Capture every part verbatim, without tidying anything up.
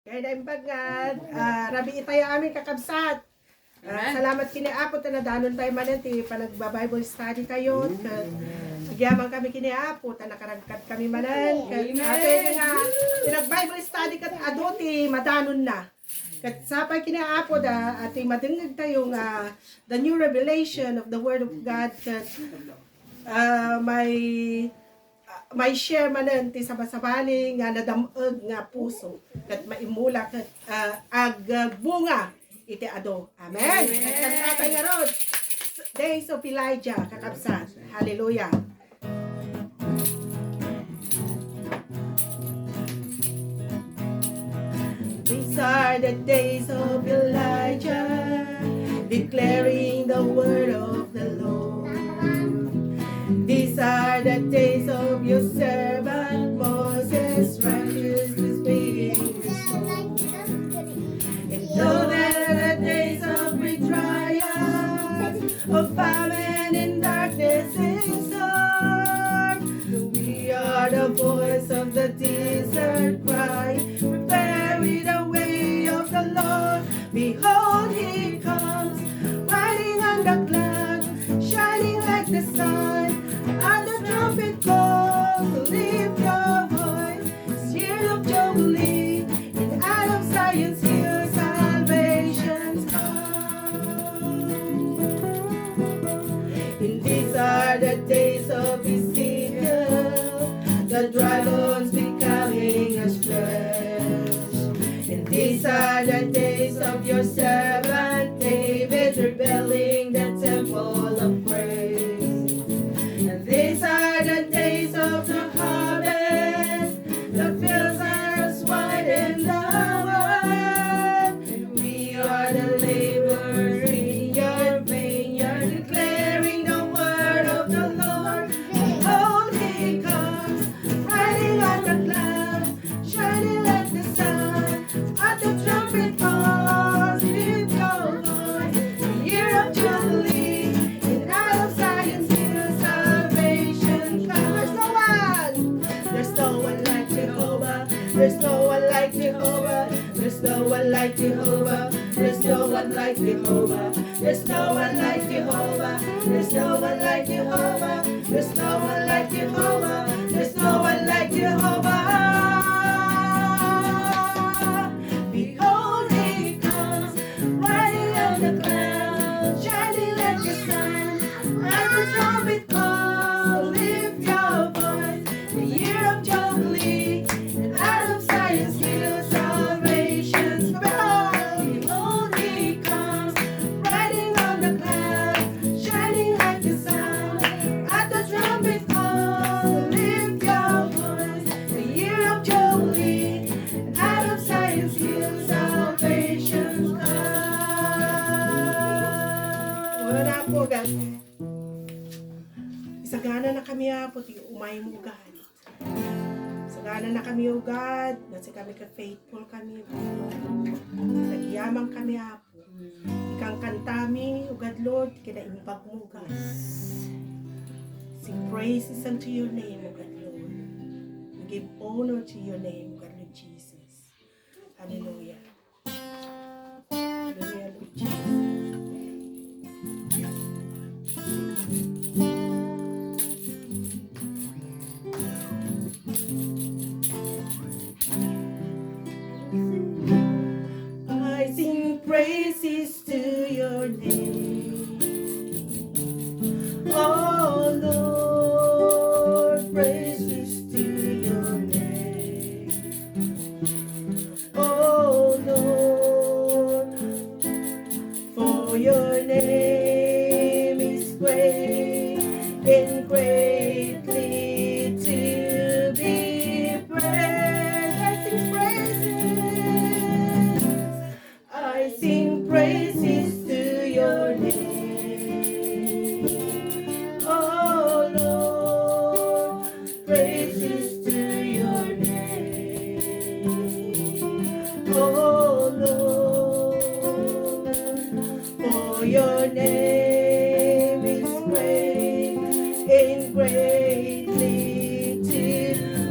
Kaya naimbag nga, ah, rabii tayo amin, kakabsat. Ah, salamat kini Apo ta nadanon tayo manen ti panagba-Bible study tayo. Ket agyamankami kini Apo ta nakaragkat kami manen. Ket apay nga pinag-Bible study ket adu ti madanonna. Ket sapay kini Apo da, ah, ti madengngeg tayo nga the new revelation of the Word of God. Ket, ah, may, ah, may share manen ti sabasabali nga nadam-eg nga puso ket maimula ket, ah, agbunga iti adu. Amen. Amen. Kanta tayo ngarud. Days of Elijah, kakabsat. Hallelujah. These are the days of Elijah, declaring the word of the Lord. These are the days of your servant Moses, righteousness being restored. And though there are days of great trials, of famine and darkness and sword, we are the voice of the desert cry, preparing the way of the Lord. Behold, he comes, riding on the cloud, shining like the sun. At the trumpet call, lift your voice, year of jubilee, and out of Zion's hill salvation's come. And these are the days of Ezekiel, the dry bones becoming as flesh. And these are the days of your servant David, rebuilding the temple of praise. And these are the days of the harvest, the fields are as white as the wool. We are the laborers in your vineyard, declaring the word of the Lord. Behold, he comes, riding on the clouds, shining like the sun. At the trumpet call, lift your voice. The year of jubilee, and out of Zion's hill salvation comes. There's no one, there's no one like Jehovah. There's no one like Jehovah. There's no one like Jehovah. There's no one like Jehovah. There's no one like Jehovah. There's no one like Jehovah. There's no one like Jehovah. There's no one like Jehovah. Behold, he comes, riding on the clouds, shining like the sun. At the trumpet call, lift your voice. The year of jubilee, and out of Zion's hill salvation's bell. Behold, he comes, riding on the clouds, shining like the sun. At the trumpet call, lift your voice. The year of jubilee, and out of Zion's hill salvation's come. Wala po, guys. Isagana na kami, Apo, ti umay mo, God. Isagana na kami, O God, nga sikami ka faithful kami, O God. Nagyaman kami, Apo. Ikankantami, O God, Lord, ti kinaimbag mo, O God. Sing praises unto your name, O God, Lord. We give honor to your name, O God, Lord Jesus. Hallelujah. Hallelujah, Lord Jesus. I sing praises to your name. Oh Lord, praises to your name. Oh Lord, for your name is great and greatly to be praised. I sing praises. I sing praises to your name. Oh Lord, praises to your name. Oh Lord, for your name is great and greatly to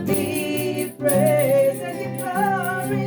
be praised. I give glory.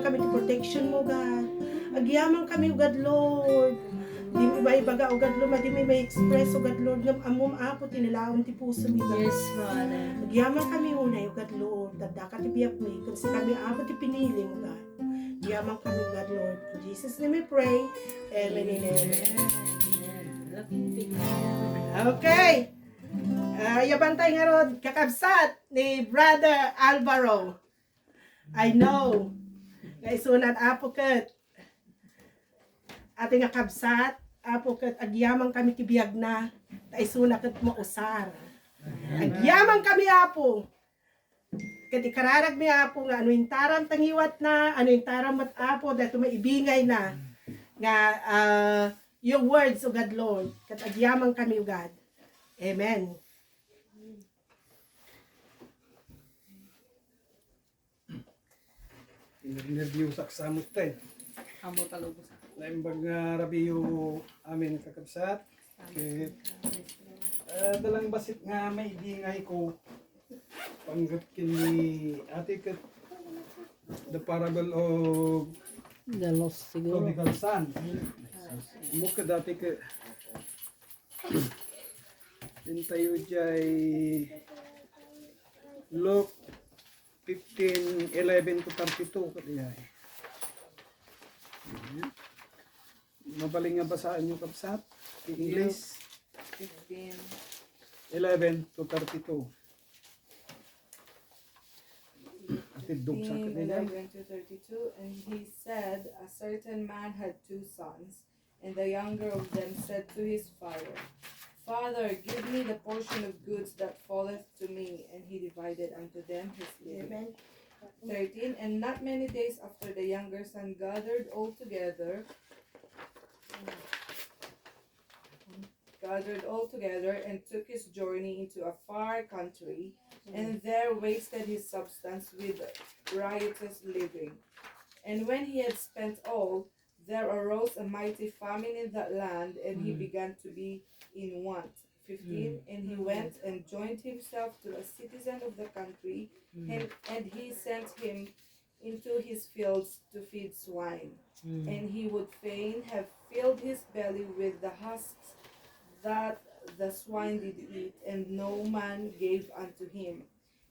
Kami ti protection mo, God. Agyaman kami, O God, Lord. Di mi maibaga, O God, Lord, di mi ma-express, O God, Lord, ngem ammom, Apo, ti nalaom ti puso mi, God. Yes, Father. Agyaman kami unay, O God, Lord. Tadda ka ti biag mi, ken sikami, Apo, ti pinili mo, God. Agyaman kami, O God, Lord. In Jesus' name we pray. Amen and amen. Amen. Okay. Ah, yabantay ngarud, kakabsat ni Brother Alvaro. I know. Nga isuna, Apo, ket ati nga kabsat, Apo, ket agyaman kami ti biagna, ta isuna ket mausar. Agyaman kami, Apo. Ket ikararag mi, Apo, nga ano intaram ta ngiwatna, ano intaram met, Apo, daytoy maibingayna nga, ah, your words, O God, Lord. Ket agyaman kami, O God. Amen. Nerbiyosak sa mo, te. Amo talubos. Naimbag nga rabiyo amin, kakabsat. Ket, ah, dalang bassit nga maibingay ko. Panggep ken ni ati ket the parable of The lost siguro. Prodigal son. Mo ket dati ket intayo jay Luke fifteen eleven to thirty-two ket iyay. Mabalin nga basaen yo, kabsat, ti English. Fifteen. Eleven to thirty-two. Ati dugsa ket iyay. Eleven to thirty-two, and he said, a certain man had two sons, and the younger of them said to his father, Father, give me the portion of goods that falleth to me. And he divided unto them his living. Amen. Thirteen, and not many days after, the younger son gathered all together, gathered all together, and took his journey into a far country, and there wasted his substance with riotous living. And when he had spent all, there arose a mighty famine in that land, and he began to be in want. Fifteen, and he went and joined himself to a citizen of the country, and, and he sent him into his fields to feed swine. And he would fain have filled his belly with the husks that the swine did eat, and no man gave unto him.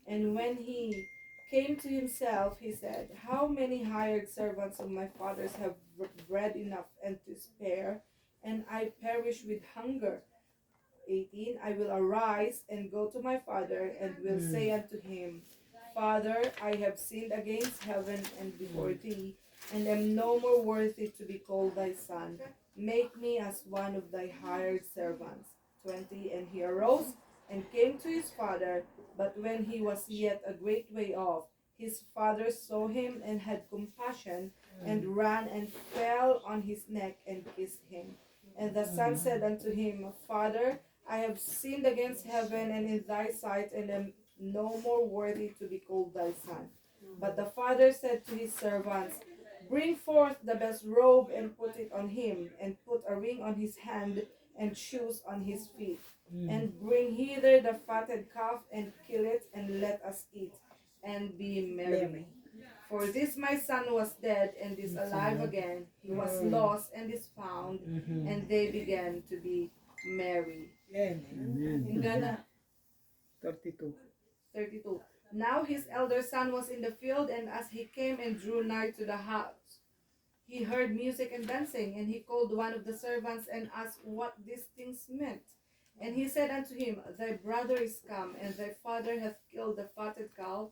And when he came to himself, he said, How many hired servants of my father's have br- bread enough and to spare, and I perish with hunger? Eighteen, I will arise and go to my father, and will say unto him, Father, I have sinned against heaven and before thee, and am no more worthy to be called thy son. Make me as one of thy hired servants. Twenty, and he arose and came to his father, but when he was yet a great way off, his father saw him and had compassion, and ran and fell on his neck and kissed him. And the son said unto him, Father, I have sinned against heaven and in thy sight, and am no more worthy to be called thy son. But the father said to his servants, Bring forth the best robe and put it on him, and put a ring on his hand and shoes on his feet. And bring hither the fatted calf and kill it, and let us eat and be merry. For this my son was dead and is alive again. He was lost and is found. And they began to be merry. Amen. Ingana. Thirty-two. Thirty-two. Now his elder son was in the field, and as he came and drew nigh to the house, he heard music and dancing, and he called one of the servants and asked what these things meant. And he said unto him, Thy brother is come, and thy father hath killed the fatted calf,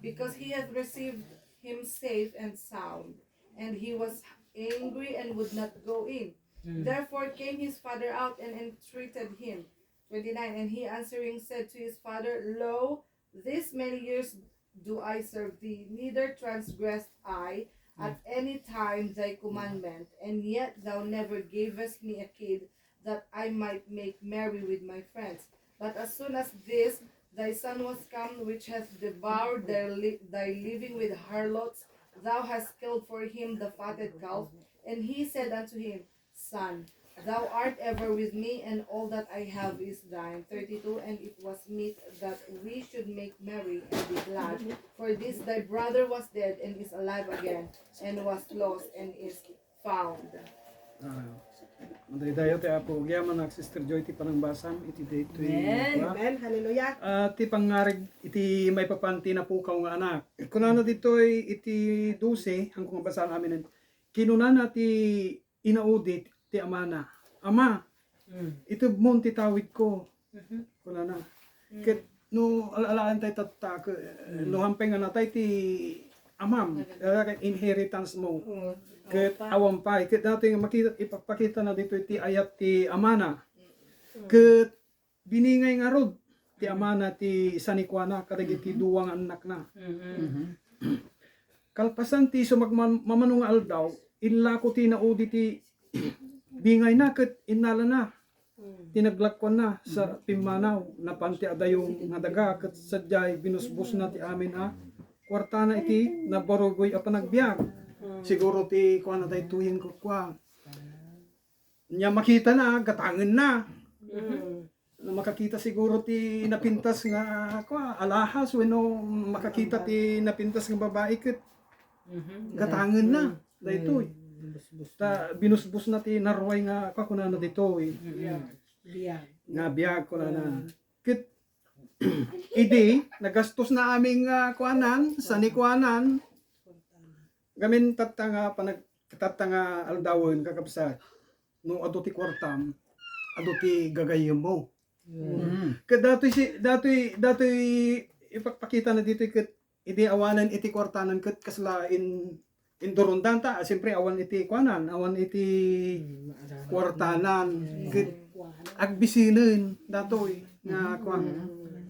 because he hath received him safe and sound. And he was angry and would not go in. Therefore came his father out and entreated him. Twenty-nine, and he answering said to his father, Lo, these many years do I serve thee, neither transgressed I at any time thy commandment, and yet thou never gavest me a kid that I might make merry with my friends. But as soon as this thy son was come, which hath devoured their li- thy living with harlots, thou hast killed for him the fatted calf. And he said unto him, Son, Thou art ever with me, and all that I have is thine. Thirty-two, and it was meet that we should make merry and be glad, for this thy brother was dead and is alive again, and was lost and is found. Ah, madaydayaw ti Apo. Agyamanak, Sister Joy, ti panangbasam iti daytoy. Amen. Diba? Amen. Hallelujah. Ah, ti pangngarig iti maipapan ti napukaw nga anak. Kunana ditoy iti dose, haanko nga basaen aminen. Kinunana ti inaudi ti amana, "Ama, Mm. itedmon ti tawidko." Mhm. Kunana. Mm. Ket no ala-alaen tay tatta, ke-, Mm. no haanpay nga natay ti amam, Mm. eh, inheritance mo. Mm. Ket Opa. awan pay. Ket datoy nga makita, ipapakitana ditoy ti ayat ti amana. Mm. Ket biningay ngarud ti amana ti sanikuana kadagiti Mhm. duwa nga annakna. Mhm. Mhm. Kalpasan ti sumagmamano nga aldaw, inlako ti inaudi ti bingayna ket innalana ti naglakkuanna sa pimmanaw. Napan ti adayo nga daga ket sadiay binusbosna ti amin a kuartana iti nabarugoy a panagbiag. Siguro ti kuana daytoyen kukua. Nia makitana, gatangenna. Mm. No makakita siguro ti napintas nga, kua, alahas wenno makakita ti napintas nga babai ket Mhm. gatangenna. Mm. Daytoy. Mm. Binusbos Ta na. binusbosna ti naruay nga, kua, kunana ditoy. Mm. Biag. Nga biag, kunana. Mm. Ket idi nagastosna amin nga kuanan, sanikuanan, gamin tatta nga panag-, tatta nga aldawen, kakabsat. No adu ti kuartam, adu ti gagayyemmo. Mm. Ket datoy si, datoy, datoy ipakpakitana ditoy ket idi awanen iti kuartanan ket kasla in-, indurondan ta, ah, siyempre awan iti kuanan, awan iti Mm, maaraman. kuartanan. Mm. Ket agbisinen datoy nga Mm. kuan. Mm.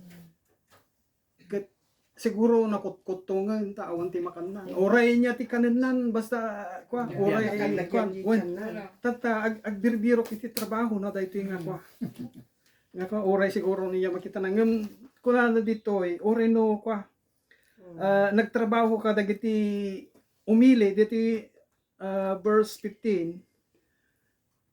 Ket siguro nakutkuttongen ta awan ti makanna. Uray nia ti kanennan, basta, kua, Biag. uray, Biag. kuan, Biag. wen. Biag. Tatta, ag-, agbirbirok iti trabahona daytoy nga, kua. Nga, kua, uray siguro nia makitana. Ngem, kunana ditoy, uray no, kua, Mm. ah, nagtrabaho kadagiti umili, ditoy, ah, verse fifteen,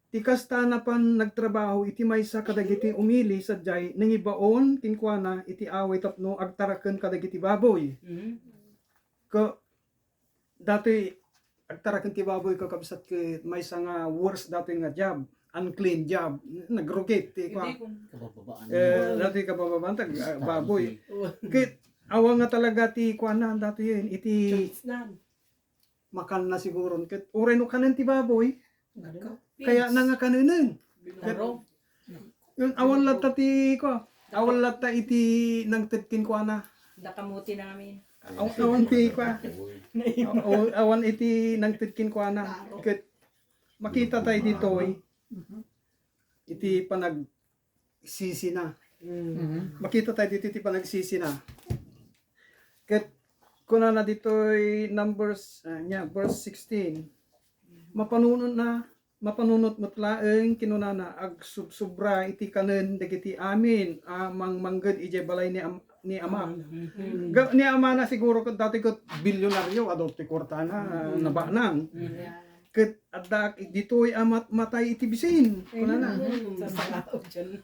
ti kasta napan nagtrabaho iti maysa kadagiti umili sadiay nangibaon kenkuana iti away tapno agtaraken kadagiti baboy. Mm. Ka-, datoy agtaraken ti baboy, kakabsat, ket maysa nga worse datoy nga job, unclean job, nagrugit ti kua. Hindi kung Kabababaan. Eh, datoy kabababaan ta, ah, baboy. Ket awan nga talaga ti kuana datoy iti Chance na. makanna siguro. Ket uray no kanen ti baboy, Nagka. kaya na nga kanenen. Binaro. Yun, awan latta ti, kua, awan latta iti nangted kenkuana. Nakamuti namin. Aw-, awan ti, kua. Aw-, awan iti nangted kenkuana. Ket makita tayo ditoy, iti panag-, sisina. Mm. Mhm. Makita tayo dito ti panagsisina. Ket kunana ditoy Numbers, ah, nia, verse sixteen. Mapanunot na, mapanunot met laeng, kinunana, agsubsobra iti kanen dagiti amin a mangmangged idiay balay ni am-, ni ama. Mhm. Ga-, ni amana siguro ket dati ket bilyonaryo, adu ti kuartana, Mm. nabanan. Mm. Ket adda ditoy a mat-, matay iti bisin, kunana. Mm. Sasarao dyan.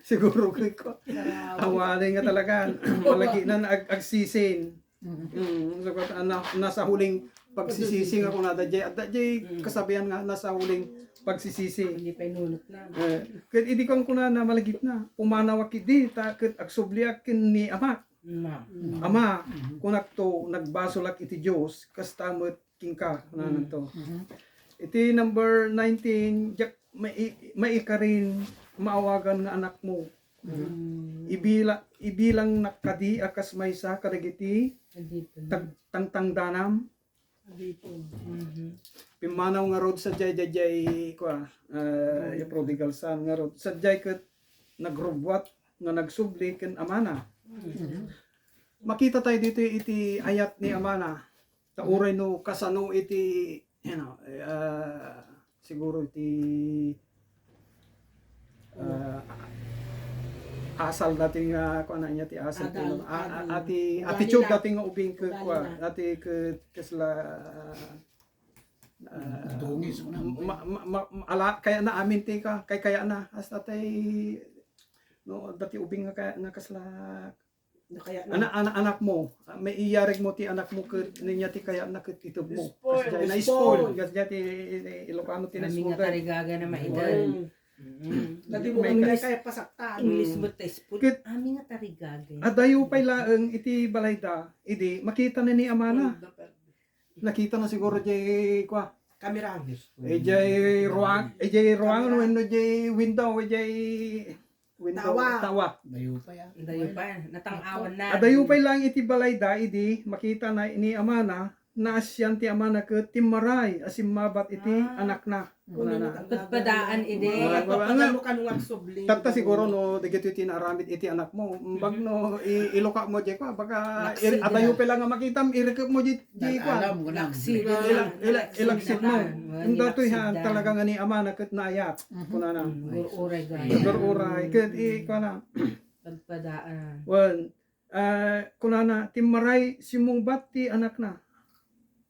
Siguro ket ko. Sasarao. Awanen nga talaga, malagipnan ag-, agsisin. Mm. Mm, so, ket, ah, na-, nasahuling pagsisisi nga kunada jay, adda jay Mm. kasabian nga nasahuling pagsisisi. Hindi pa inunot na. Eh, ket idi kan kunana, malagipna, pumanawak idi, ta ket agsubliak ken ni ama. Ma. Mm. Ama, Mm. kunakto, nagbasolak iti Dios, kasta met kenka, kunananto. Mhm. Iti number nineteen, diak mai-, maikarin maawagan nga anakmo. Mm. Ibila-, ibilangnak kadi a kas maysa kadagiti Adipon. tag-, tangtangdanam. Adipon. Mhm. Pimmanaw ngarud sadiay, daydiay, kua, eh, Prodigal. prodigal son ngarud. Sadiay ket nagrubbuat nga nagsubli ken amana. Mhm. Makita tayo dito iti ayat ni amana. Ta uray no kasano iti, you know, eh, ah, siguro iti, ah, asal dati nga, kuan na niya ti asal ti, Adal-, ah, ah, adal-, ati, ugali attitude na. dati nga ubing ke, Ugali kuan, na. dati ke, kesla, ah, Dungis mo na. ma-, ma, ma, ala, kayatna amin ti ka, kay kayatna, hasta tay, no, dati ubing nga kaya, nga kasla, Kaya na. Ana-, ana-, anakmo, ah, maiyarigmo ti anakmo ket, ania ti kayatna ket itedmo. Spoil. Kasdiay na-spoil. Spoil. Kasdiay ti, i-, i-, Ilocano ti na-spoil. Kami nga tarigagana maited. Mm. Mm. Dati mo May kami kas- kaya pasaktan. English Mm. mo ti spoil. Ket Kami nga tarigagana. Adayo pay laeng iti balayda, idi makitana ni amana. Nakitana siguro diay, kua. Kamera. Eh, diay ruang, eh, diay ruangan, Kamera. wenno diay window, eh, diay window, Tawa. tawa. Dayo pa yan. Dayo pa, natang-awan na. Adayo pay lang iti balayda, idi makitana ni amana, naasian ti amana ket timmaray a simmabat iti Ah. anakna. Kunana. Ket padaan idi. Wala, wala, wala. Kano, kano nga agsubli. Tatta siguro no, dagitoy ti naaramid iti anakmo. Imbag no, i-, ilukatmo diay kua, baka Laksid adayo na. pay lang nga makitam, irikepmo diay, diay kua. Alam ko na. Laksid Ila-, na. ila-, Laksid ilaksid na mo. Wala, Ang datoy ha, ilaksid na. talaga nga ni amana ket naayat. Mhm. Kunana. Mm, ur-uray gayam. Ur-uray. Ket i-, kunana. Pagpadaan. Wen, ah, kunana, timmaray simmungbat ti anakna.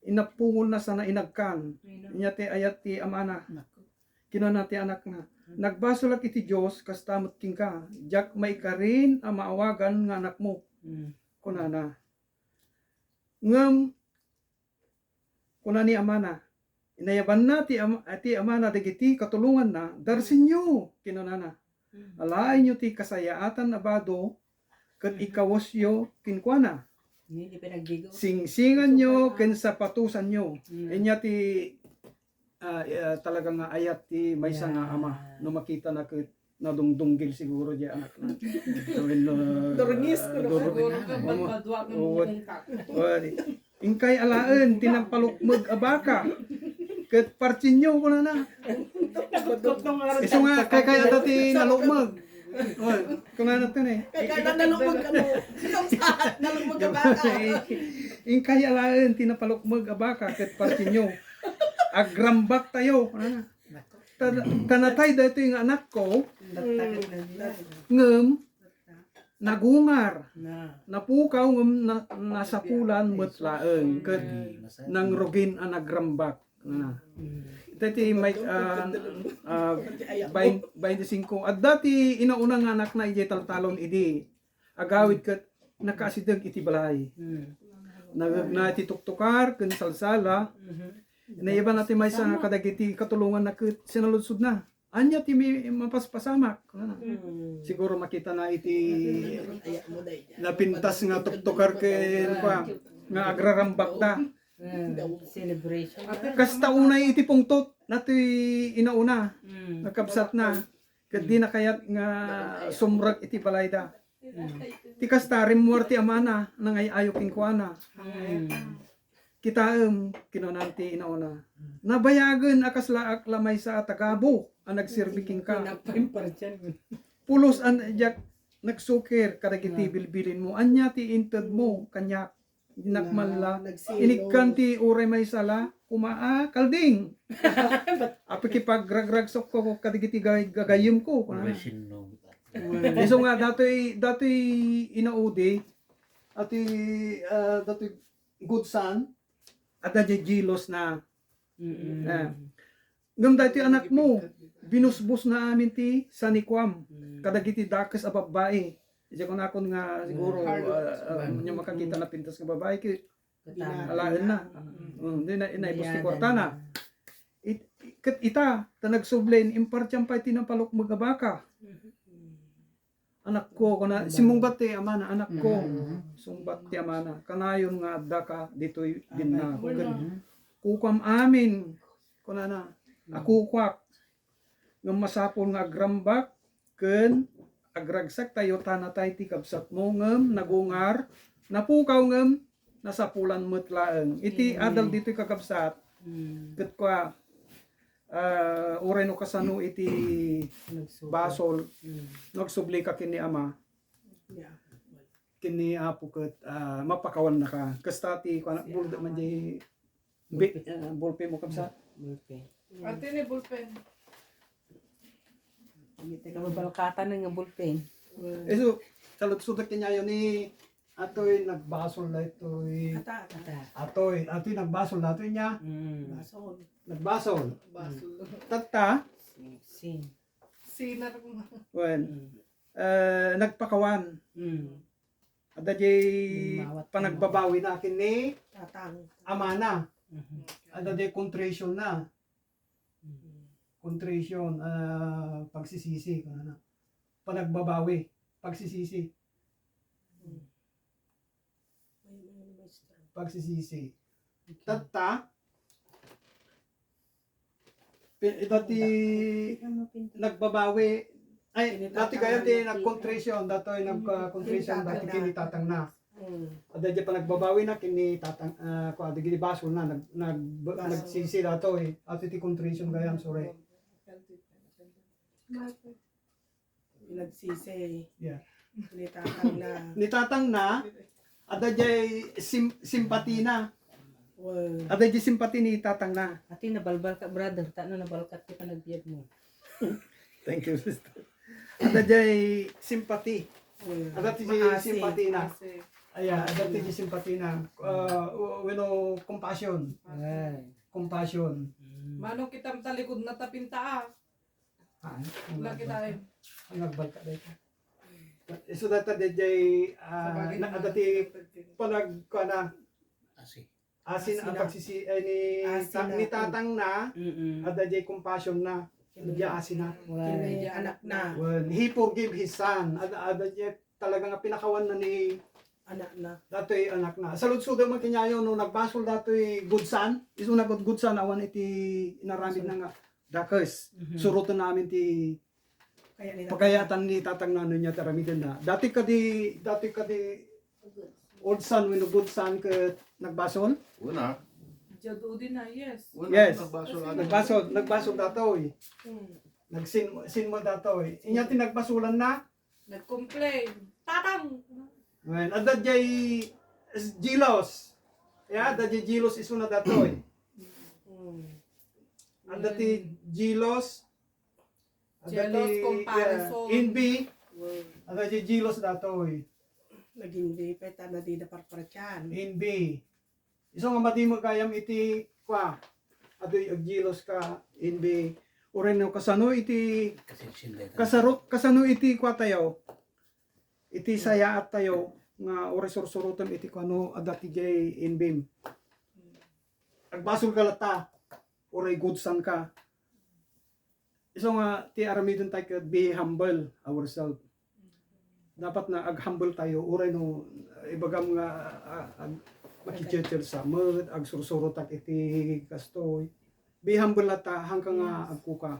Inapungolna sana inagkan. Ay, no. Inya ti ayat ti amana. Nako. Kinuna ti anakna, "Nagbasolak iti Dios, kasta met kenka. Diak maikarin a maawagan nga anakmo." Mm. Kunana. Ngem, kuna ni amana, inayabanna ti ama-, ti amana dagiti katulonganna, "Darsenyo," kinunana. Mm. "Alaenyo ti kasayaatan a bado ket Mhm. ikawesyo kenkuana. Ni, ni pinagdigo. Singsinganyo Suka, ah. ken sapatosanyo." Mm. Inya ti, ah, ah, talaga nga ayat ti maysa nga Yeah. ama no makitana ket nadungdunggil siguro diay anakna. Wenno, Durngis, ah, kuno dur-, siguro nga oo. Pagpadua nga Oo. mungkak. Oo, di. "Inkay alaen ti napalukmeg a baka ket partinyo," kunana. Isu nga, kay, kay adda ti nalukmeg. Oh, kunana to ni. Kay, kay nalukmeg kano. Nalukmeg a baka. "Inkay alaen ti napalukmeg a baka ket partinyo. Agrambaktayo," kunana. Ta-, ta natay daytoy nga anakko, ngem nagungar. Na. Napukaw ngem na-, nasapulan met laeng ket Mm. nangrugin a nagrambak. Na. Mm. Ita ti may, ah, ah, bain-, bainti singko. Adda ti inauna nga anakna idiay taltalon idi agawid ket nakaasideg iti balay. Mm. Nagegna iti tuktukar ken salsala. Mhm. Naiyabanna ti maysa nga kadagiti katulonganna ket sinaludsodna, "Ania ti mi-, mapaspasamak?" kunana. Mm. Siguro makitana iti napintas nga tuktukar ken kua, nga agrarambakda. Mm. Celebration. Kasta unay iti pungtot, datoy inauna, Mm. nga kabsatna. Ket dina kayat nga sumrek iti balayda. Mm. Ti kasta, rimmuar ti amana, nangay-ayo kenkuana. Mm. "Kitaem," kinuna ti inauna. "Nabayagen a kaslaak la maysa a tagabu a nagserbi kenka. Pinapaimpar dyan. Pulos a diak nagsukir kadagiti bilbilinmo. Ania ti intedmo kaniak? Dinak man la inikkan ti uray maysa la koma a kalding. Apakipagragragsakko kadagiti gay-, gagayyemko," kunana. Uray sinno. Isu nga datoy, datoy inaudi, ati, ah, datoy godsan, adda diay jealous na. Mm-mm. Ah. Ngem daytoy anakmo, binusbosna amin ti sanikuam Mm. kadagiti dakes a babbai. Idiay kunakon nga siguro, Mm. ah, ah, Harlot. Ania makakita napintas nga babbai, ket Katan. alaenna. Mm. Mm, di na, naibus ti kuartana. It-, ket ita, ta nagsublin, impartian pay ti napalukmeg a baka. Mm. "Anakko," kuna, simmungbat ti amana, "Anakko." Mhm. Sungbat ti amana, "Kanayon nga addaka ditoy binnag. Ket kukuam amin," kunana, "a kukuak. Ngem masapul nga agrambak ken agragsaktayo ta natay ti kabsatmo ngem nagungar, napukaw ngem nasapulan met laeng." Iti adal ditoy kakabsat, ket kua, ah, uray no kasano iti basol, no agsubli ka ken ni ama, ken ni apo ket, ah, mapakawannaka. Kasta ti kuana, bulda man di, bi-, ah, bulpi mo, kabsat. Bulpi. Arte ni bulpen. Iti kababalkatan nga bulpen. Isu, saludsodek ti niayo ni Atoy nagbasol daytoy. Ata, ata. Atoy, atoy nagbasol daytoy niya. Mm. Basol. Nagbasol. Basol. Tatta? Sin. Sin. Sinar mo. Well, Mm. eh, nagpakawan. Mm. Adda jay Limmawat ka panagbabawina ken ni Tatang. Amana. Mhm. Adda jay contrition na. Mm. Contrition, ah, pagsisisi, kunana. Panagbabawi, pagsisisi. Mm. May, may, may strong. Pagsisisi. Okay. Tatta, pi-, dati Pinta. Nagbabawi, ay, Kini dati Tatang kaya na ti nagpipinta. nagcontrition, datoy nagcontrition, Tatang dati na. Kini Tatang na. Mm. Adda jay panagbabawina ken ni Tatang, ah, kua, dagiti basol na, nag-, nag-, Basol. nagsisi datoy. Ato ti contrition gayam, sorry. Pinagsisi. Yeah. Ni Tatang na. Ni Tatang na, adda jay sim-, simpati na. Wow. Adda jay simpati ni Tatang na. Ati, nabalbal ka, brother, tano nabalkat ti panagbiag mo. Thank you, sister. Adda jay simpati. Wow. Adda ti jay Maasi. simpati na. Asi. Aya, adda ti jay simpati na. Uh, wenno compassion. Ay. Compassion. Mm. Manong kitam talikod na tapinta, ah. Ah, Wala kita, eh. Ang nagbalka dayta. Isu data dayjay, ah, Sabagay na naman, adda ti nagbalka. Panag-, kuana, Asi. asin ang Asin na. pagsisi-, ay, ni Asin ta-, na. ni Tatang na, Mm-mm. adda jay compassion na, Kini- adda jay asin na. Wow. Kini anak na. When he forgive his son, adda, adda jay talaga nga pinakawan na ni Anak na. datoy anak na. Saludsodem man kaniayo no nagbasol datoy godson, isu na godson awan iti inaramid na nga dakes. Mhm. Suroten amin ti Kaya nila pagayatan ni Tatang na no ania ti aramiden na. Dati kadi, dati kadi old son wenno good son ket nagbasol? Una. Jadu din na, yes. Una, Yes. nagbasol agad. Nagbasol, nagbasol datoy. Hmm. Nagsin-, sinmo datoy. Inya ti nagbasolan na? Nag-complain. Tatang! Ngayon, adda jay jealous. Ya, adda jay jealous isuna datoy. Hmm. Adda ti jealous. Adda Jealous, ti, comparison. yeah, envy. Wow. Adda jay jealous datoy. Nag-envy pa ita na di na parpartian. Envy. Isu nga madi mo gayam iti, kwa, adoy agjealous ka, envy. Uray no kasano iti, Kasi siyempre, kasaro-, kasano iti kwa tayo, iti sayaat tayo, nga uray sursurotem iti kano adda ti jay envy. Agbasol ka latta, uray good son ka. Isu nga ti aramiden tayo ket be humble ourselves. Dapat na ag-humble tayo, uray no, ibagam nga, ah, ag-, makichelchel sa met, agsursurotak iti kastoy. Be humble latta, hangka nga Yes. agkuka.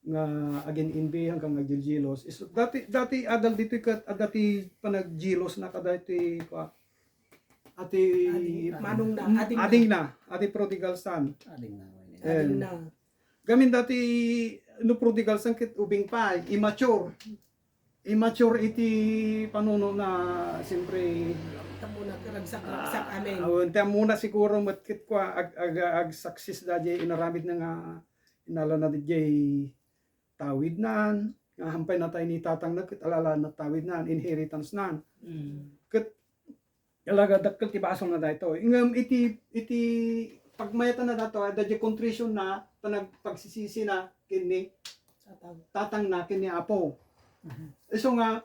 Nga agin-envy, hangka nga agjealous. Is, dati, dati adal ditoy ket, adda ti panagjealous na kada iti, kwa, ati Ading, manong na, ading na. ading na, ati prodigal son. Ading na, ngayon. Ading Eh, na. Gamin dati, no prodigal son ket ubing pa, immature. Immature iti panuno na, siyempre, Tapno na, karagsak-ragsak, ah, amen. awan, ti ammona siguro met ket kwa, ag-, ag-, ag-success da jay inaramid na nga, inala na di jay tawid nan, nga hampay na tayo ni tatang na, ket alala na tawid nan, inheritance nan. Mm. Ket Talaga, dakkel ti basol na daytoy. Ngem iti, iti pagmayatan na daytoy, adda jay contrition na, panag-, pagsisisi na, ken ni Tatang. tatang na, ken ni Apo. Mhm. Isu nga,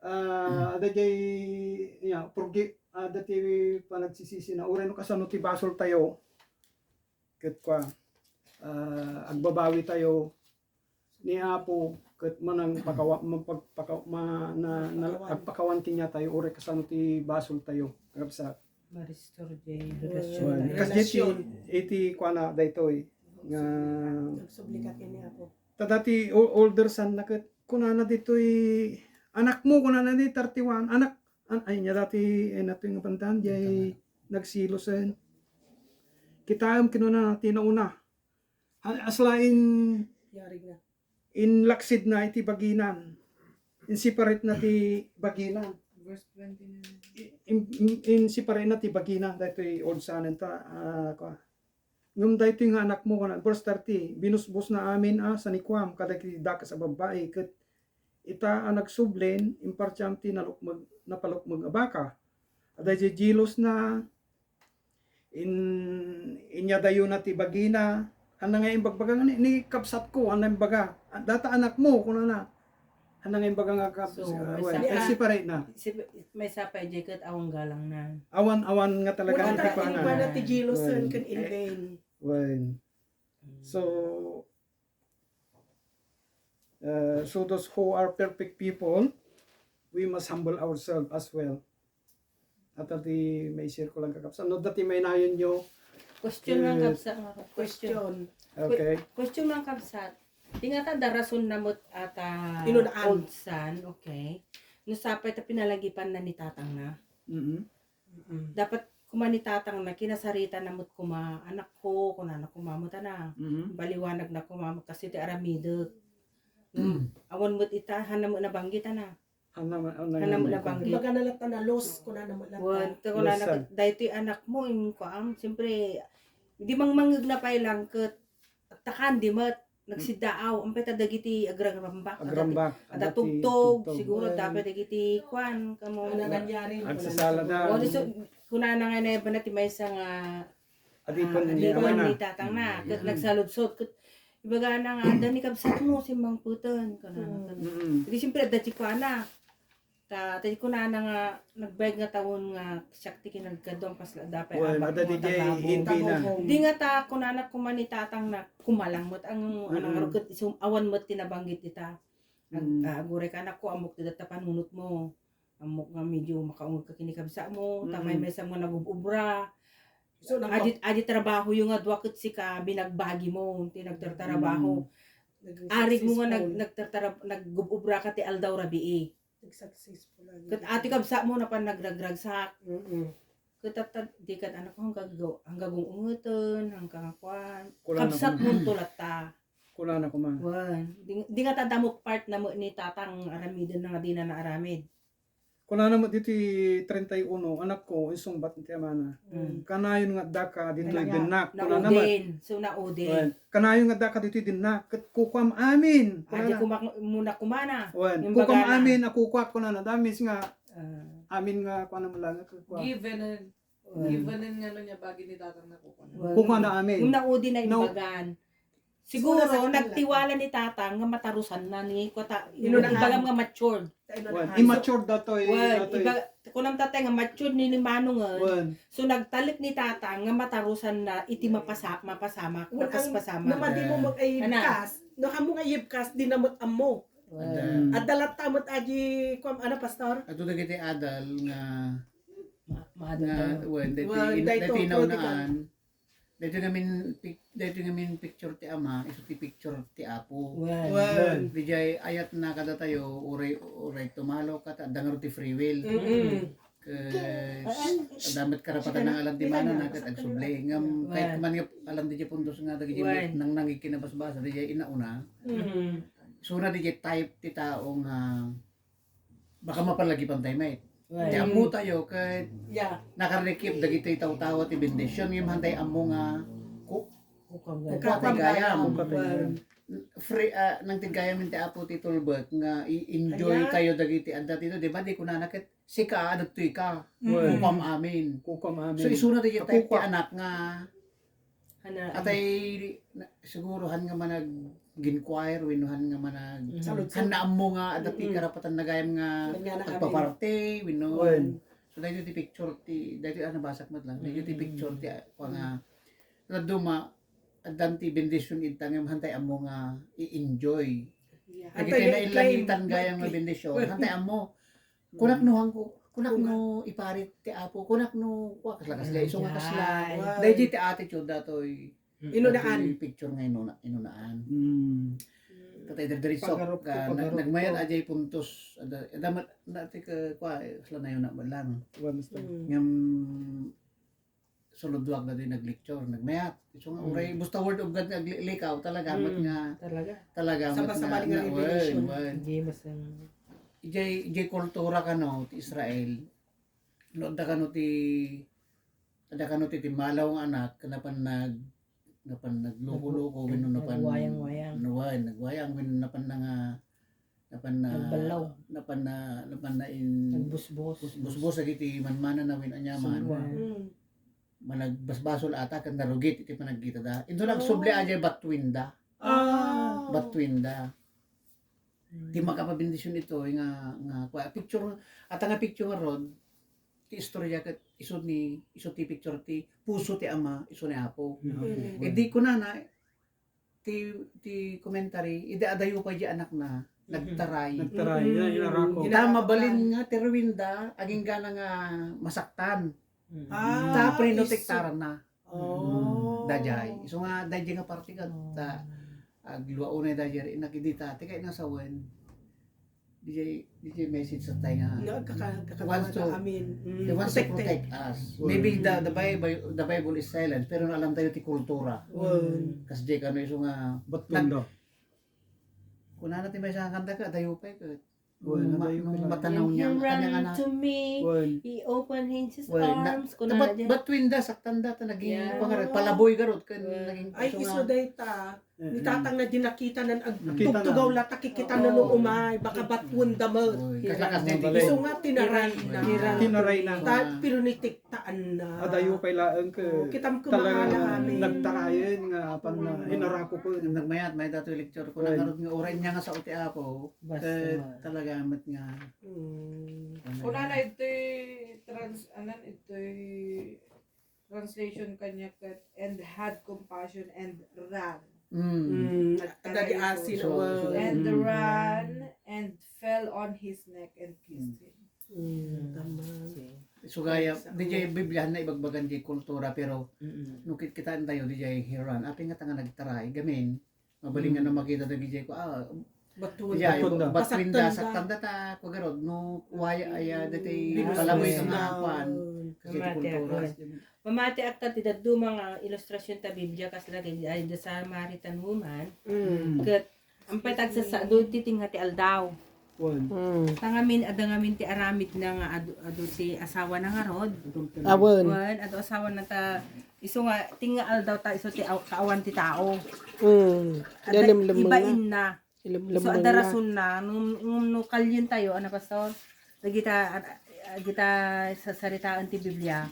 ah, adda jay, ya, forgi-, adda ti panagsisisi na, uray no kasano ti basol tayo, ket kwa, ah, agbabawi tayo, ni Apo ket manang pakawa-, mapagpaka-, ma-, na, na, Pakawan. agpakawan kaniatayo, uray kasano ti basol tayo, kakabsat. Ma-restore jay relasyon Wen, tayo. kas iti, Relasyon. iti kuana daytoy, nga Nagsubli ka ken ni Apo. Ta dati o-, older son na ket kunana ditoy, "Anakmo," kunana di thirty-one, "Anak," an-, ay, nia dati, ay, natoy nga pantan, jay nagsilosen. "Kitaem," kinuna, "ti nauna." Ha-, asla in, Yari na. inlaksid na iti baginan. In-separate na ti baginan. Verse twenty-nine. I-, in, in, in-separate na ti baginan. Daytoy old sanen ta, ah, kwa. Ngem daytoy nga anakmo, kuna, verse thirty, binusbos na amin a sanikuam kadagiti dakes a babbai, ket ita a nagsublin, importante nalukmeg, napalukmeg a baka. Adda diay jealous na, in-, inyadayona ti bagina. Haan nga imbagbaga nga ni, ni kabsatko, haan imbaga. "Ah, data anakmo," kunana. Haan nga imbaga nga kab-, So, ah, may well, sa- eh, separate na. Si-, may sapay diay ket awan galang na. Awan, awan nga talaga Wala iti talaga pana. Iba na ti jealous Well, ken eh, in vain. Well. Mm. So, uh, so those who are perfect people, we must humble ourselves as well. At ti may share ko lang kakabsat. No, dati may nayon nyo. Question lang, eh, kabsat, nga kabsat. Question. Okay. Que-, question lang, kabsat. Di nga ta darason na met ata Inunaan. Old son, okay. No sapay ta pinalagipan na ni tatang na. Mm-mm. Mm. Dapat kuma ni tatang na, kinasarita na met kuma, "Anak ko," kunana kuma met ana. Mm. Baliwanag na kuma met kasi ti aramidek. Mm. Awan met ita, haan na met nabanggit ana. Haan na met, haan na met nabanggit. Ibaga na latta na loss, kunana met latta. Wen, ta kunana, loss, daytoy anakmo, in kuam, siyempre, di mangmangngeg na pay lang ket, takan di met, nagsiddaaw, ampay ta dagiti agragrambak, Agrambak, adda ti tugtog, tugtog. Siguro, Wen. Dapat dagiti kuan, kamo. Ano nangyari? Agsasala na. O, di so, kunana nga na, iba na ti maysa nga Adipen Ah, ni adipen ama na. Ni tatang na. Ket Mm. nagsaludsod. Ket ibagana nga, "Adda ni kabsatmo, simmangpeten," kunana. Mm. Mm-mm. Di siyempre, adda ti kuana. Ta, ta kunana nga, nagbayag nga tawen nga, siak ti kinagkaduang pasla, dapay Wen, abak adda mo, di jay tagabong. Envy na. Di nga ta, kunana kuma ni tatang na, kumalang met, ang, Mm-mm. Anang aro ket isum-, awan met ti nabanggit ita. Ag-, Mm. ah, aguray ka, "Anak ko, ammok ti data panunot mo." Ammok nga medyo makaungeg ka ken ni kabsatmo, ta Mm. maymaysa nga nagub-obra. So, nang- Adi, adi trabaho yo nga dua ket sika binagbagi mo, ti nagtartarabaho. Mm. Naging Arig mo nga nag-, successful. Nagtartara-, nagub-obra ka ti aldaw rabii. Nag-successful lagi. Ket ati kabsatmo napan nagragragsak. Mm-mm. Ket tatta, di ket anak ko, hangga go-, hangga gung-ungeten, hangga kuan. Kunana Kabsatmo kuma. To latta. Kunana kuma. Wen, di, di nga ta damo part na mo ni tatang aramiden na nga dina naaramid. Kunana met ditoy treinta y uno, "Anak ko," insungbat ti amana. Mm. "Kanayon nga addaka ditoy Kanayon. Dennak." Kunana met. Naudin. So, naudin. Wen, "Kanayon nga addaka ditoy Dennak. Ket kukuam amin." Adi Kunana. Kumak-, muna kumana. Wen, Yung "Kukuam bagana. Amin a kukuak," kunana. That means nga, Ah. Amin nga, kuana mo lang, nga kukuak. Given and, Wen. Given and nga no niya bagi ni tatang na kukuan. Wen. Kukuam na amin. Yung naudin na No. Imbagan. Siguro, Una sa kanila. Nagtiwala ni tatang nga matarusan na ni, kuta, Inunaan. Ibagam nga matured. Sa inunaan. Wen, immature datoy, Wen, datoy. Iba, kunam tatay nga matured ni, ni Manong, eh. Wen. So, nagtalek ni tatang nga matarusan na iti mapasa-, mapasamak, Wen, ang mapaspasamak. Naman di mo Eh. Mag-ayibkas, Ana. No, kamo nga ayibkas, di na mat-ammo. Wen. Wen. Adda latta met adi, kuam, ano, Pastor? Ato dagiti adal nga, Ma-, maadal nga, tayo. Wen, daytoy Wen, in-, daytoy daytoy naunaan. Daytoy ngamin pic-, daytoy ngamin picture ti ama, isu ti picture ti Apo. Wen. Wen. Dijay ayatna kadatayo, uray, uray tumalo ka, ta adda ngarud ti free will. Mm-mm. Ket adda met karapatan nga alam ti manana, ket agsubli. Ngem, ket Wen. Kuman nga alam dijay puntos nga dagiti Wen. Nangnang kinabasbasa, dijay inauna. Mm-mm. Isuna dijay type ti tao nga baka mapalagipan tayo met. Right. Ti ammo tayo ket Yeah. Nakarikip dagiti tawtawa ti bendision, ngem hantay ammo nga ku-, Kukuam gayam. Kukuam gayam. Kukuam gayam. Free, ah, nang ti gayam ti Apo ti tulbek nga i-enjoy Ayan. Tayo dagiti adda dito, di ba? Di kunana ket sika, adtoy ka. Mm. Kukuam amin. Kukuam amin. So, isuna dagiti type ti Kukuam. Anak nga Ana, Atay, na, siguro, han nga manag-inquire, wenno han nga manag-, Mhm. Saludsod. Han naammo nga adda ti Mm-mm. Karapatan na gayam nga Wen nga na agpaparte, wenno. Wen. So, daytoy ti picture ti, daytoy, ah, nabasak met lang. Daytoy ti Mm-mm. Picture ti, ah, kua nga, Mm. Dadduma, addan ti bendision ita ngem hantay ammo nga i-enjoy. Yeah. Dagiti hantay nga nailangitan i-claim. Gayam nga bendision. Wen. Hantay ammo. Kunak no hangko, kunak no iparit ti Apo, kunak no, wa, kasla, kasla, isu nga kasla. Ajay. Daydi ti attitude datoy. Mm. Inunaan. Datoy picture nga inuna-, inunaan. Mm. Tatay, diridiretso, pagarup-, ka, nag-, pagarup-, nagmayat ajay puntos. Ada, ada, ma-, dati ka, kwa, eh, kasla nayon na lang. Wa, basta. Mm. Ngem, suluduak datoy nag-lecture, nagmayat. Isu nga, mm, uray, basta Word of God nga aglikaw, talaga, mm, met nga, talaga. Talaga, met nga, sama-sama nga nga revelation. Wen, wen. Di mas, um, ijay, ijay kultura kano, ti Israel. No, adda kano ti, adda kano ti timmalaw nga anak, napan nag-, napan nagluko-luko, nag-, wenno napan nagwayang-wayang. Nawan, nagwayang, wenno napan na nga, Napan na, Nagballaw. napan na, napan na in-, Nagbusbos. bus-, busbos dagiti manmana na wen aniaman. Sumba. Mm. Managbasbasol ata ken narugit iti panagkitada. Inton nagsubli, Oh. Ajay batuenda. Ah. Batuenda. Ti Mm. makapabendision ito, nga, nga, kua, picture, ata nga picture nga rod, ti istorya ket isu ni, isu ti picture ti puso ti ama, isu ni Apo. Mm. Mm. Idi kunana, ti, ti commentary, idi adayo pay di anakna, Mhm. nagtaray. Nagtaray, Mm. ya, inarako. Ta mabalin nga ti ruinda, agingga na nga masaktan. Mm. Ah, Ta prinotektaranna. Oh. Dayjay. Isu nga, dayjay nga parte ket, Oh. ta, aglua unay dayjay, inakidita, ti kay nasawen, D J, D J message sa tayo nga. No, kaka-, kakagawa Wants to, na amin. Mm, he wants to protected. protect us. Maybe the, the Bible, the Bible is silent, pero naalam tayo ti kultura. Wen. Kas di kano isu nga Ba't nag-, tundo? Kunana ti maysa nga kanta ka, adayo pay ket. Wen, Nung ma-, adayo nung pay. Matanaw When he niya, ran kanya nga na to me, Wen. he opened his Wen, na, arms, na kunana bat-, di. Bat tuwinda, saktanda, ta naging Yeah. pangarit, palaboy garot, kan Wen. naging Ay, isu isu nga dayta. Eh, Ni eh. Tatang na di nakita nan ag-, Nakita na. tugtugaw la, ta kikita Oo. na no umay, baka batwon da met. Oy, Hira. kasla kas Mabalik. Isu nga tinarayna. Hira. Tinarayna. Ta-, pero nitiktaan na. Adayo pay laeng ke Oo, kitam ko talaga mahala, amin. nagtarayen nga pan na Mm. inarako ko. Nagmayat, may datoy lecture ko, Oy. nangarod nga oray niya nga sao ti Apo. Basta Ket man. talaga met nga. Mm. Ano Kunana na? ito'y trans-, anan ito'y translation kaniak ket, "And had compassion and ran." Mm. Mm, At dadi kanayon asin, ko. So, awan. so, And mm. ran and fell on his neck and kissed Mm. him. Mm, Mm. tama. Okay. So, gaya, Sa di jay Biblia na ibagbagan di kultura, pero Mm. no kit-, kitaan tayo, di jay he ran. Apay nga ta nga nagtaray, gamin, mabalin nga Mm. no makita dagiti ko, ah, Batwon. Jay, Batwon da. batwon da, Masaktan da. saktan da ta, kugarod, no, waya, aya, dati, Mm. palaboy sa Business. mga kwan. Kasi Mamati kultura. ako. Mamati ak ta ti dadduma nga ilustrasion ta Biblia, kasla ti, ay, the Samaritan woman. Mm. Ket, ampay tagsasado ti tinga ti aldaw. Wen. Mm. Ta ngamin, adda ngamin ti aramidna nga adu, adu ti asawana ngarud. Awen. Wen, adu asawana ta, isu nga, tinga aldaw ta, isu ti aw-, kaawan ti tao. Mm. Adda Dalimlemmengna. ibainna. Isu Ilemlemmengna. adda rasonna. Ngem, ngem no kalien tayo, ano, Pastor? Dagita, dagita sasaritaen ti Biblia.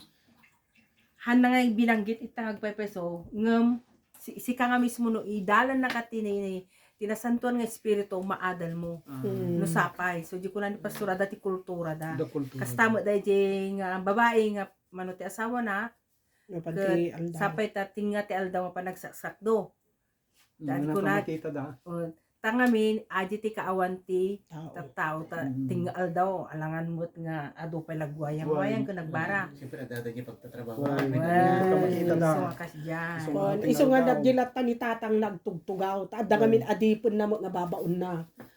Hanna nga binanggit ita nga agpaypayso, ngem si-, sika nga mismo no idalan na ka ti ni-, ni-, ti Nasantoan nga Espiritu, maadal mo. Ah. Mm. No sapay. So, di ko na ni Pastor, adda ti kultura da. Da kultura Kasta da. mo da di nga babae nga mano ti asawa na, Mapan ket ti aldaw. sapay ta tinga ti aldaw nga panagsaksak do. Mm, Ta adi ano ko pa na, makita da? oh, ta ngamin, adi ti kaawan ti Tao. tattao ta Mm. tinga aldaw, alangan met nga adu pay lagwayang-wayang Wayang. ken nagbara. Siyempre, adda di pagtatrabaho. Wayang. Wayang. Ano pa makita da? So, kas diay. So, Kon, tingnan isu nga daw. nagdilat ta ni tatang nagtugtugaw. Ta adda Wayang. ngamin adipen na met nga babaonna.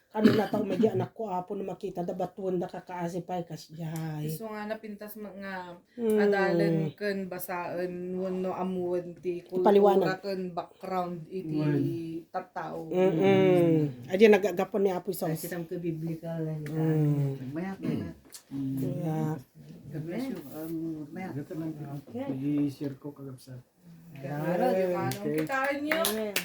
Kano na tao madi anakko, Apo, no makita da, batuon da kakaasi pay, kas diay. Isu nga napintas met nga Mm. adalan ken basaen wenno ammuen ti Ti paliwanag. kultura ken background iti Wen. tattao. Mm-mm. Adi nagagapu ni Apo Ay, Jesus. kitam ko biblical na kita. Mm. Mayat, mayat. Mm. Yeah. God bless you. Um, mayat. Ito lang. Okay. I-share ko, kagabsat. Ayan. Ayan. Okay. Kita niyo. Amen.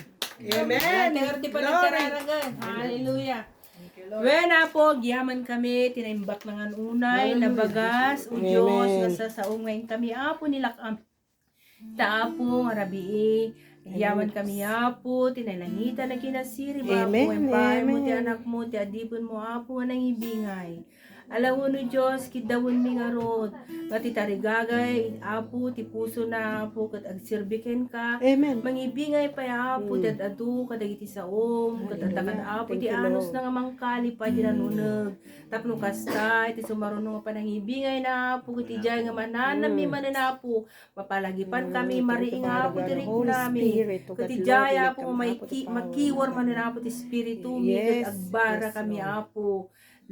Amen. Ate, arte pa Glory. nagkararagan. Hallelujah. Thank you, Lord. Wen, Apo, agyaman kami, ti naimbak na ngan unay, Hallelujah. nabagas, O Amen. Dios, nga sasaom nga inkami, Apo, nilak-am. Ta, Apo, nga rabii, agyaman Amen. kami, Apo, ti nailangitan a kinasirib, Apo, Amen. nga impaay mo ti Amen. anakmo, ti adipen mo, Apo, nga nangibingay. Alawen, O Dios, kiddawenmi ngarud, nga ti tarigagay, Apo, ti pusona, Apo, ket agserbi kenka. Amen. Mangibingay pay, Apo, ti Mm. ad-adu kadagiti saom, ket adda Hallelujah. kad-, Apo, Thank ti you, anusna Lord. nga mangkalipay ti Mm. nanuneg. Tapno kasta, iti sumaruno nga panangibingayna, Apo, ket idiay nga mananammi Mm. manen, Apo, mapalagipan kami, Mm, mariing, thank you, Apo, ti Father God. Holy riknami. Spirit, O Ket God, idiay, Lord, Apo, inikam, Apo, maiki-, ti power. makiwar manen, Apo, ti Espiritu, Yes, ket agbara yes, kami, Lord. Apo.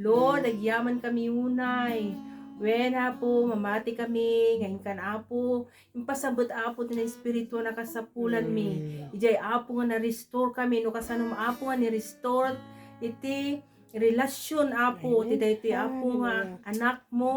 Lord, agyaman kami unay. Wen, Apo, mamati kami, nga inkan, Apo, impasabet, Apo, ti naespirituan a kasapulanmi. Mm. Idiay, Apo, nga na-restore kami, no kasano, Apo, nga ni-restore iti relasyon, Apo, Amen. ti daytoy, Apo, nga Hallelujah. anakmo.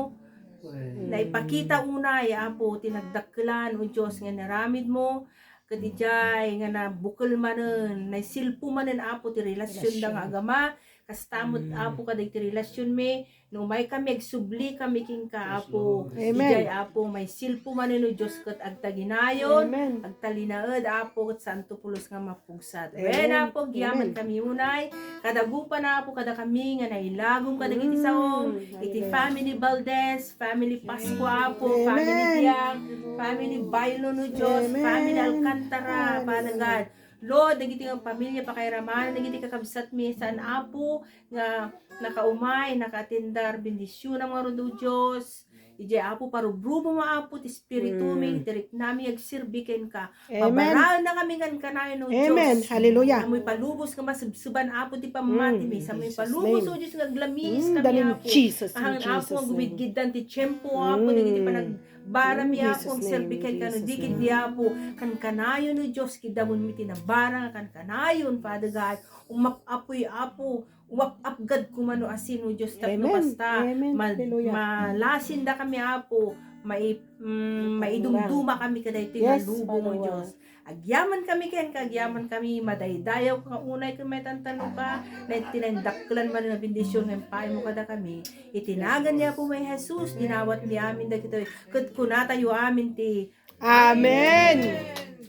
Wen. Naipakita unay, Apo, ti nagdakkelan, O Dios, nga inaramidmo. Ket idiay nga nabukel manen, naisilpo manen, Apo, ti relasyon da nga Relasyon. agama, Kasta met, Apo, kadagiti relasionmi, no umaykami, agsublikamin kenka, Apo. Amen. Idiay, Apo, maisilpo manen, no Dios, ket agtaginayon, agtalinaed, Apo, ket saanto pulos nga mapugsat. Wen, Apo, agyaman kami unay, kadagupan, Apo, kadakami nga nailagom kadagiti saom, iti family Valdez, family Pascua, Apo, family Diang, family Bailo, no Dios, family Alcantara, Father God. Lord, dagiti nga pamilya, pakairamanen dagiti kakabsatmi, saan, Apo, nga nakaumay, nakaatendar, bendisionam ngarud, O Dios. Idiay, Apo, parubrubo mo, Apo, ti espiritumi, ti riknami, agserbi kenka. Pabaraenna kami kankanayon, O Dios. Hallelujah. Samoy palubos nga masebseban, Apo, ti pammatimi. Samoy palubos, O Dios, nga aglamiis kami, Apo. Ahan, Apo, nga gumidgiddan ti tiempo, Apo, dagiti panagbarami, Apo, agserbi kenka, no di ketdi, Apo, kankanayon, O Dios, ket damonmi ti nabara nga kankanayon, Father God. Umap-apoy, Apo, umap-apgad koma no asin, O Dios, tapno kasta, ma-, malasindakami, Apo, mai-, mm, maidumduma kami kadaytoy nga lubong, O Dios. Agyaman kami kenka, agyaman kami, madaydayaw ka unay ken maitantanuka, na iti naindakkelan manen a bendision nga impaaymo kadakami. Iti nagan ni Apo mi Jesus, dinawat mi amin dagitoy, ket kunatayo amin ti Amen.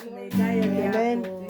Madaydayaw ti Apo.